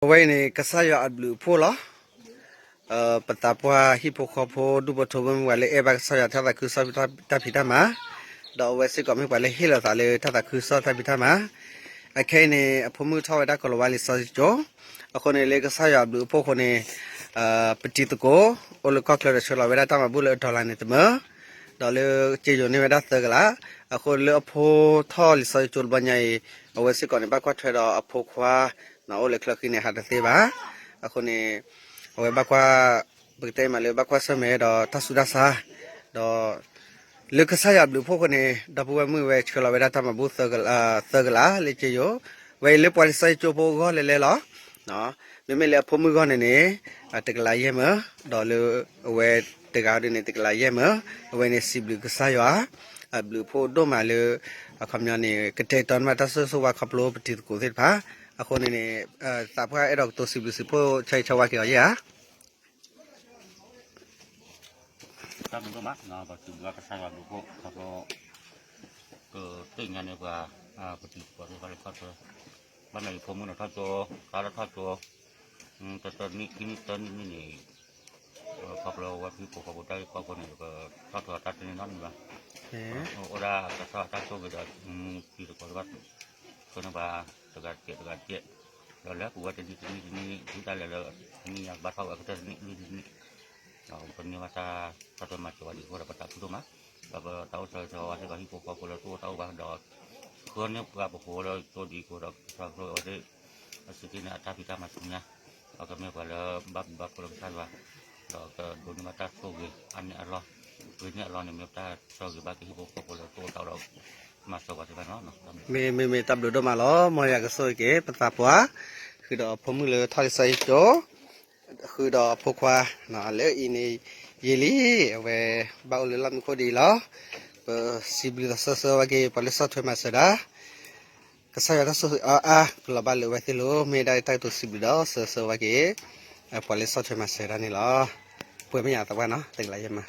အဝဲအံၤန့ၣ် ကစၢ်ယွၤအဘျုးအဖှိၣ်လီၤ. ပသးပှၢ်ဟံၣ်ဖိဃီဖိဒူၣ်ဖိထၢဖိမ့ၢ်ပှၤလၢအဲၣ်ဘၣ်ကစၢ်ယွၤတၢ်သးခုကစီၣ်တၢ်ဖံးတၢ်မၤ, ဒီးအဝဲစ့ၢ်ကီးမ့ၢ်ပှၤလၢဟ့ၣ်လီၤသးလၢတၢ်သးခုကစီၣ်တၢ်ဖံးတၢ်မၤ, အခဲအံၤန့ၣ် အဖိမုၣ်ထီၣ်ဝဲဒၣ်ကီၤလၤဝါလံာ်စီဆှံကၠိ, အဃိန့ၣ်လၢကစၢ်ယွၤအဘျုးအဖှိၣ်အဃိန့ၣ် ပတံၤသကိး အိၣ်လၢကီၢ်ချၢဒီးဆှၢလီၤဝဲဒၣ်တၢ်မၤဘူၣ်လၢအdollarန့ၣ်တမၢ, ဒီးလၢက့ယိၤန့ၢ်ဝဲဒၣ်သၢကလး, အဃိလၢအဖိထီၣ်လံာ်စီဆှံကၠိတဘျီညါအံၤ အဝဲစ့ၢ်ကီးန့ၣ် ဘၣ်ကွၢ်ထွဲဒီးအဖိခွါ အိၣ်လၢချၢဃံန့ၣ် ဟးတသ့ဘၣ်. အဃိန့ၣ် အဝဲဘၣ်ကွၢ် ပကတဲမးလၢဘၣ်ကွၢ်ဆၢၣ်မဲာ်ဒီးတၢ်ဆူးတၢ်ဆါ, ဒီး လၢကစၢ်ယွၤအဘျုးအဖှိၣ်အဃိန့ၣ် ဒီပုၢ်ဝဲၢ်မုၣ်ဝဲဆှၢလီၤဝဲဒၣ်တၢ်မၤဘူၣ် သၢကလးလၢက့ယိၤ, ဝဲအံၤလၢပှၤလံာ်စီဆှံကၠိဖိအဂီၢ်လဲၤလဲၤလီၤ. မ့မ့ၢ်လၢအဖိမုၣ်အဂီၢ်န့ၣ်န့ၣ် တကလးယဲၢ်မၢ, ဒီးလၢအဝဲတဂၤဒ်န့ၣ် တကလးယဲၢ်မၢ, အဝဲန့ၣ်စံးဘျုးကစၢ်ယွၤ အဘျုးအဖှိၣ်ဒိၣ်မးလၢ အခီပညီန့ၣ် ကတဲာ်ကတီၤန့ၢ်ဘၣ်တၢ်ဆိၣ်ဂ့ၤဆိၣ်ဝါခီဖျိပတံၤသကိးသ့ၣ်တဖၣ်, အဃိန့ၣ်န့ၣ် သးပှၢ်အဲၣ်ဒိးကတိၤစံးဘျုးစံးဖှိၣ်ဆၢဂ့ၤဆၢဝါက့ၤအီၤယဲဧါ. တၢ်ဘျုးဒိၣ်မး, ပစံးဘျုးကစၢ်ယွၤဘျုးဖှိၣ်ခီဖျိ ကသ့ၣ်ညါန့ၢ်ပှၤ ပတံၤသကိးသ့ၣ်တဖၣ်လၢထီၣ်ကၠိ, ဘၣ်မ့ၢ်ယဖိမုၣ်န့ၣ်ထီၣ်ကၠိ, သးလၢထီၣ်ကၠိ တၢတၢနံၣ်ခံနံၣ်သၢနံၣ်န့ၣ် ခီဖျိဝဲဖံဖိဃီဖိတၢ်ဂ့ၢ်ကီဖိန့ၣ် ပကထီၣ်ထီၣ်တၢ်တန့ၢ်နီတမံၤဘၣ်. အိၣ်ဒၣ်ကစၢ်တၢ်ဆိၣ်ဂ့ၤဒီး တံၤသကိးတဖၣ် ဆိၣ်န့ၢ်ပှၤတဂၤတကဲးတဂၤတကဲး, ဒီးလၢပဝဲတနံၣ်တနံၣ်တနံၣ် ဒ်တၢ်လဲၤလၢ တနံၣ်ညါကဘၣ်ထီၣ်ဝဲအကတၢၢ်တနံၣ်လွံၢ်တနံၣ် ဒီးပန့ၢ်ဘၣ်တၢ်ဆီၣ်ထွဲမၤစၢၤဝဲဒ်အဃိဒီး ပသးခုဒိၣ်မး, ဒီးပတၢ်အိၣ်ဆၢဂ့ၤဆၢဝါစ့ၢ်ကီးဟံၣ်ဖိဃီဖိလၢတအိၣ်တၢ်အိၣ်ဘၣ်ဒီး ဃၢန့ၢ်ပှၤပဃိလၢကၠိဒ်အဃိဒီး ကစၢ်ခရံာ်အဝဲသ့ၣ် အစူၢ်က့ၤနာ်အတၢ်ဖံးတၢ်မၤဆူညါ, ဒီးကမ့ၢ်ပှၤလၢဘၣ်ဘျုးဘၣ်ဖှိၣ်လၢကစၢ်ယွၤ, ဒီးကဒိးန့ၢ်ဘၣ်တၢ်ဆိၣ်ဂ့ၤအါန့ၢ်အလီၢ်, ဂ့ၤန့ၢ်အလီၢ်န့ၣ် မ့ၢ်ပတၢ်ဆၢဂ့ၤဘၣ်က့ၤဟံၣ်ဖိဃီဖိလၢတအိၣ်တၢ်အိၣ်ဒီး မၤစၢၤပှၤသ့ၣ်တဖၣ်န့ၣ်လီၤ. မ့မ့ၢ်တၢ်ဘျုးဒိၣ်မးလီၤ. မ်ယွၤကဆိၣ်ဂ့ၤက့ၤ ပသးပှၢ် ဃုာ်ဒီးအဖိမုၣ်လၢထီၣ်လံာ်စီဆှံကၠိ, ဃုာ်ဒီးအဖိခွါ, လၢအံၤန့ၣ် ယံာ်လံ, အဝဲဘၣ်အိၣ်လၢလီၢ်မံခိၣ်ဒ်အံၤလီၤ. ပစံးဘျုးသးဆၢဆၢဝဲက့ၤ ပှၤလၢဆီၣ်ထွဲမၤစၢၤတၢ်, ကစၢ်ယွၤတၢ်ဆိၣ်ဂ့ၤအါအါ ကလီၤဘၣ်လၢအဝဲသ့ၣ်လိၤ မ့ၢ်ဒၣ်တၢ်ကတိၤစံးဘျုးဒီးဆၢဆၢဝဲက့ၤ ပှၤလၢဆီၣ်ထွဲမၤစၢၤတၢ်န့ၣ်လီၤ. ပှဲၤမ့ၢ်ယၤသးပှၢ်နီၤ တကလးယဲၢ်မး,